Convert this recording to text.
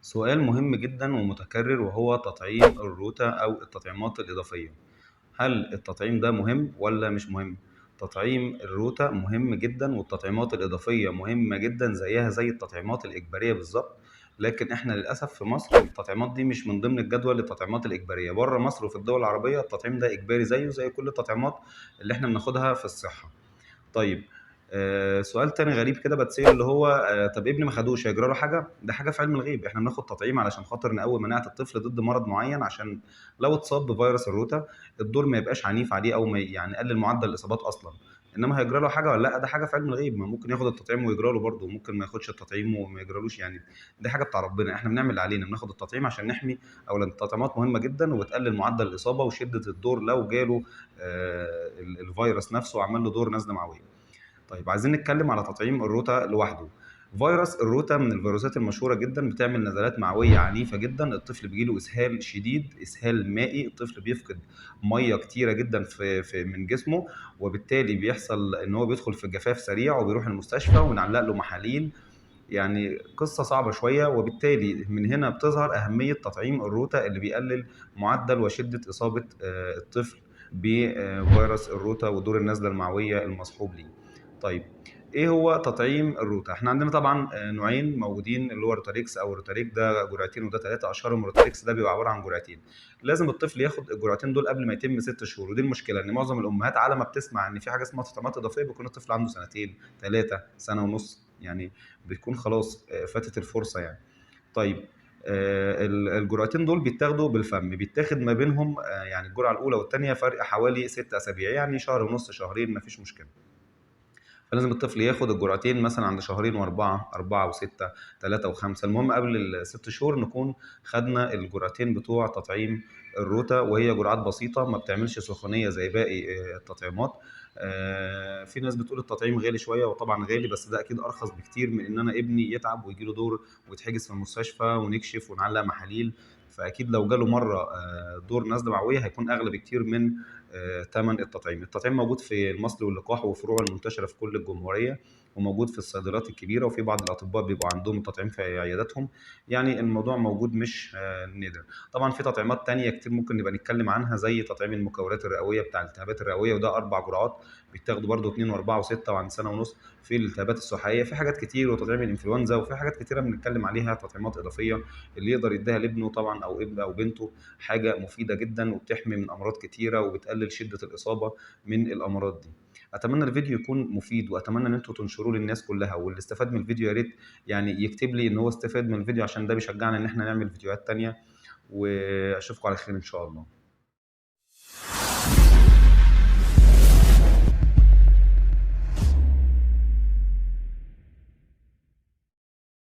سؤال مهم جدا ومتكرر، وهو تطعيم الروتا أو التطعيمات الإضافية. هل التطعيم ده مهم ولا مش مهم؟ تطعيم الروتا مهم جدا، والتطعيمات الإضافية مهمة جدا زيها زي التطعيمات الإجبارية بالظبط، لكن احنا للأسف في مصر التطعيمات دي مش من ضمن الجدول للتطعيمات الإجبارية. بره مصر وفي الدول العربية التطعيم ده إجباري زيه زي كل التطعيمات اللي احنا بناخدها في الصحة. طيب سؤال تاني غريب كده بتسأل، اللي هو طب ابني ما خدوش هيجرى له حاجة؟ ده حاجة في علم الغيب. احنا بناخد تطعيم علشان خاطر نقوي مناعة الطفل ضد مرض معين، عشان لو اتصاب بفيروس الروتا الدور ما يبقاش عنيف عليه، او ما يعني نقلل معدل الاصابات اصلا. انما هيجرى له حاجة ولا لا، ده حاجة في علم الغيب، ما ممكن ياخد التطعيم ويجرى له برضه، وممكن ما ياخدش التطعيم وما يجرالوش، يعني دي حاجة بتاع ربنا. احنا بنعمل اللي علينا، بناخد التطعيم عشان نحمي اولا. التطعيمات مهمة جدا وبتقلل معدل الاصابة وشده الدور لو جاله الفيروس نفسه وعمل له دور نزله معويه. طيب عايزين نتكلم على تطعيم الروتا لوحده. فيروس الروتا من الفيروسات المشهورة جدا، بتعمل نزلات معوية عنيفة جدا، الطفل بيجيله إسهال شديد، إسهال مائي، الطفل بيفقد مية كتيرة جدا في من جسمه، وبالتالي بيحصل إن هو بيدخل في جفاف سريع وبيروح المستشفى ونعلق له محاليل، يعني قصة صعبة شوية. وبالتالي من هنا بتظهر أهمية تطعيم الروتا اللي بيقلل معدل وشدة إصابة الطفل بفيروس الروتا ودور النزلة المعوية المصحوب ليه. طيب ايه هو تطعيم الروتا؟ احنا عندنا طبعا نوعين موجودين، اللي هو روتاريكس او روتاريك، ده جرعتين وده 3. اشهرهم روتاريكس، ده بيبقى عبارة عن جرعتين. لازم الطفل ياخد الجرعتين دول قبل ما يتم 6 شهور، ودي المشكلة ان معظم الامهات على ما بتسمع ان في حاجة اسمها تطعيمات اضافية بيكون الطفل عنده 2 3 سنة ونص، يعني بيكون خلاص فاتت الفرصة يعني. طيب الجرعتين دول بيتاخدوا بالفم، بيتاخد ما بينهم يعني الجرعة الاولى والثانية فرق حوالي 6 اسابيع، يعني شهر ونص شهرين، مفيش مشكلة. فلازم الطفل ياخد الجرعتين مثلا عند 2 و4، 4 و6، 3 و5، المهم قبل ال6 شهور نكون خدنا الجرعتين بتوع تطعيم الروتا، وهي جرعات بسيطة ما بتعملش سخونية زي باقي التطعيمات. في ناس بتقول التطعيم غالي شوية، وطبعا غالي، بس ده أكيد أرخص بكتير من إن أنا ابني يتعب ويجي له دور ويتحجز في المستشفى ونكشف ونعلق محاليل. فأكيد لو جاله مرة دور نزلة معوية هيكون أغلى بكتير من ثمن التطعيم. التطعيم موجود في المصل واللقاح وفروعه المنتشرة في كل الجمهورية، وموجود في الصيدليات الكبيرة، وفي بعض الأطباء بيبقوا عندهم التطعيم في عياداتهم، يعني الموضوع موجود مش نادر. طبعا في تطعيمات تانية كتير ممكن نبقى نتكلم عنها، زي تطعيم المكورات الرئوية بتاع الالتهابات الرئوية، وده 4 جرعات بيتاخدوا برضو 2 و4 و6 وعند سنة ونص. في الالتهابات السحائية، في حاجات كتير، وتطعيم الإنفلونزا، وفي حاجات كتيرة بنتكلم عليها تطعيمات إضافية اللي يقدر يديها لابنه طبعا أو ابنه أو بنته، حاجة مفيدة جدا وبتحمي من أمراض كتيرة وبتقلل شدة الإصابة من الأمراض دي. أتمنى الفيديو يكون مفيد، وأتمنى إن أنتوا تنشروه للناس كلها، واللي استفاد من الفيديو يا ريت يعني يكتب لي إن هو استفاد من الفيديو، عشان ده بيشجعنا إن إحنا نعمل فيديوهات تانية. وأشوفكم على خير إن شاء الله.